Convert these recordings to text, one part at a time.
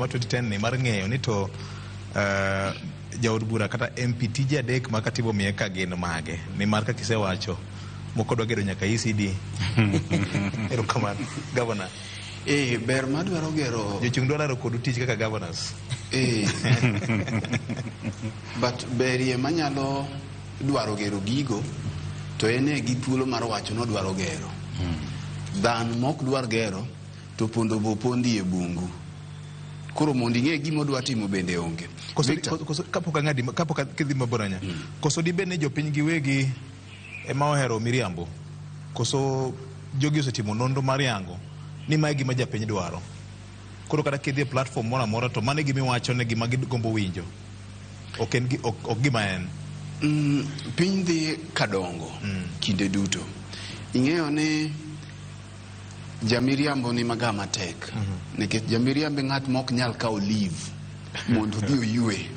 2010 ni mar ng'eyo ni to jaod bura kata MP tije adek ma katiba omiye ka gin mage, nimar kaka isewacho moko dwa gedo nyaka ECD. Erokamano governor. Ber madwaro gero. Jochung' dwa laro kodu tich kaka governors. But berie manyalo dwaro gero gigo to en e gi thuolo mar wacho nodwaro gero. Than mok dwar gero to pondo bo pondi e bungu. Koro mondo ing'e gima odwa timo bende onge. Koso, koso, kapok ang'adi, kapok kidhi mabor ahinya, koso dibed ni jopiny giwegi ema ohero miriambo? Koso jogi osetimo nonro mar yango ni mae gima japiny dwaro? Koro kata kidhi e platform moro amora to mano e gima iwacho ne gima gigombo winjo. Ok en ok gima en. Piny dhi kadongo kinde duto. Ing'eyo ni jamiriambo ni maga matek. Nikech jamiriambo e ng'at mok nyal kawo leave mondo odhi oywe.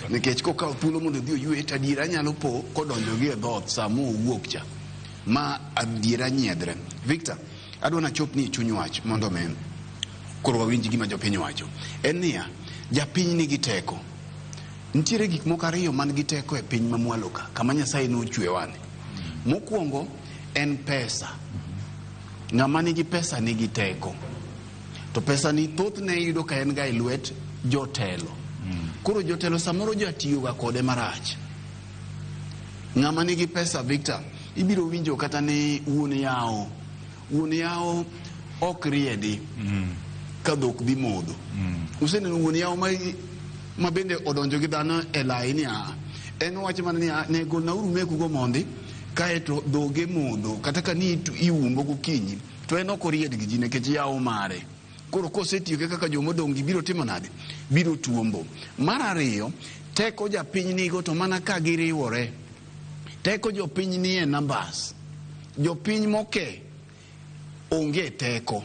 Nikech kokawo thuolo mondo odhi oywe to adiera nyalo po kodonjo gi e dhoot sama owuok cha. Ma adiera nyiedhre. Victor, adwa nachop ni e chuny wach mondo mi koro wawinj gima jopiny wacho. En niya, japiny nigi teko. Nitiere gik moko ariyo man gi teko e piny mamwalo ka, kama Nyasaye nochwewani. Mokwongo en pesa. Ng'ama nigi pesa nigi teko. To pesa ni thothne iyudo ka en ga e lwet jotelo. Koro jotelo samoro jatiyoga kode marach. Ng'ama nigi pesa Victor, ibiro winjo kata ni wuon yawo. Wuon yawo ok riedi ka dhok dhi modho. Useneno wuon yawo ma bende odonjo gi dhano e lai ni a en owacho mana ni a ne golnauru mekugo mondi kaeto dhoge modho kata ka ni iumbo gokinyi to en ok oried gi ji nikech yawo mare. Koro kosetieke kaka jomodong' gi biro timo nade? Biro tuombo. Mar ariyo, teko japiny nigo to mana ka giriwore. Teko jopiny nie numbers. Jopiny moke onge teko.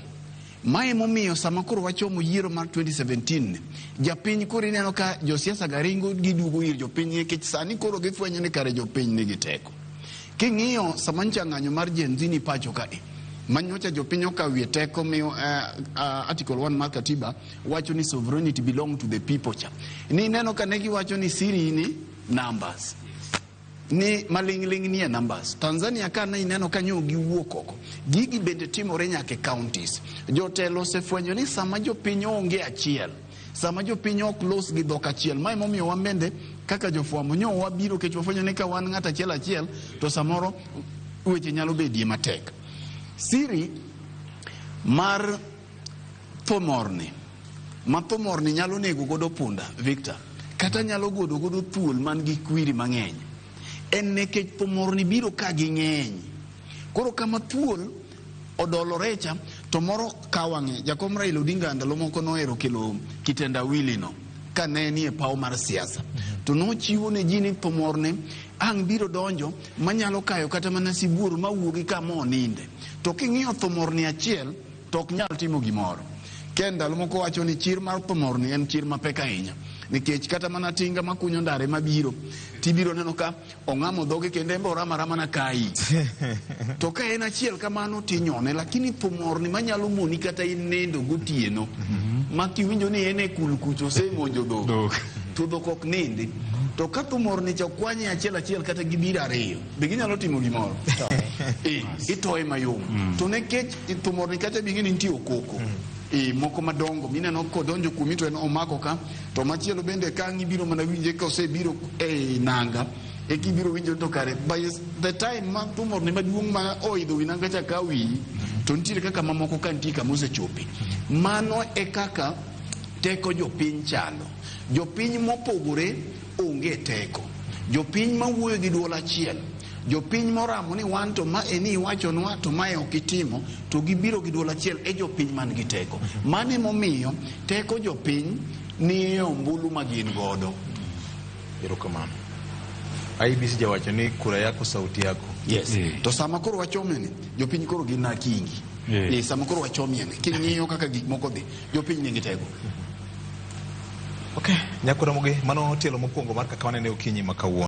Mae momiyo sama koro wachomo yiero mar 2017 japiny koro ineno ka josiasa ga ringo giduogo ir jopiny nikech sani koro gifwenyo ni kare jopiny nigi teko. King'iyo sama ncha ng'anyo mar Gen Z ni pacho ka e, manyocha jopiny okawie teko miyo Article 1 mar katiba wacho ni sovereignty belong to the people cha. Ni neno ka ne giwacho ni siri ni numbers. Ni maling'ling' nie numbers. Tanzania ka ne ineno ka nyo giwuok oko. Gigi bende timore nyaka e counties. Jotelo osefwenyo ni sama jopiny onge achiel, sama jopiny ok los gi dhok achiel, mae momiyo wan bende kaka jofwambo nyo wabiro kech wafwenyo ni ka wan ng'at achiel achiel to samoro weche nyalo bedie matek. Siri mar thomorni, ma thomorni nyalo nego godo punda, Victor, kata nyalo godo godo thuol man gi kwiri mang'eny, en nikech thomorni biro ka ging'eny. Koro kama thuol odolore cha to moro kawang'e. Jakom Raila Odinga ndalo moko nohero kelo kitendawili no ka ne nie paw mar siasa. To nochiwo ne ji ni thomorni ang' biro donjo manyalo kayo kata mana sibuor mawuogi kama oninde. To king'iyo thomorni achiel to ok nyal timo gimoro. Ken ndalo moko wacho ni chir mar thomorni en chir mapek ahinya. Nikech kata mana tinga makunyo ndare mabiro, tibiro neno ka ong'amo dhoge kendo en be oramo arama na kayi. To ka en achiel kamano tinyone, lakini thomorni manyalo moni kata in nindo gotieno, ma kiwinjo ni en e kul kucho osemonjo dhok, to dhok ok nindi. To ka thomorni cha okwanye achiel achiel kata gibiro ariyo, be ginyalo timo gimoro? Itoye mayom. To nikech thomorni kacha bing'e ni nitie okoko. Moko madongo mineno kodonjo kuomi to en omako ka, to machielo bende ka ang' ibiro mana winje ka osebiro e nanga, eka ibiro winjo to kare by the time ma thomorni maduong' ma oidho wi nanga cha ka wiyi, to nitiere kaka mamoko ka nitie kama osechope. Mano e kaka teko jopiny chalo. Jopiny mopogore onge teko. Jopiny mawuoyo gi duol achiel, jopiny moramo ni wan to ma eni iwachonwa to mae ok itimo, to gibiro gi duol achiel e jopiny man gi teko. Mano emomiyo teko jopiny nie ombulu ma gin godo. Erokamano. IEBC jawacho ni kura yako sauti yako. Yes. To sama koro wachome ni, jopiny koro gin akingi. Sama koro wachomie ni, king'iyo kaka gik moko dhi, jopiny nigi teko. Okay, Nyakura Mogi, mano tielo mokwongo mar kaka wanene okinyi ma kawuono.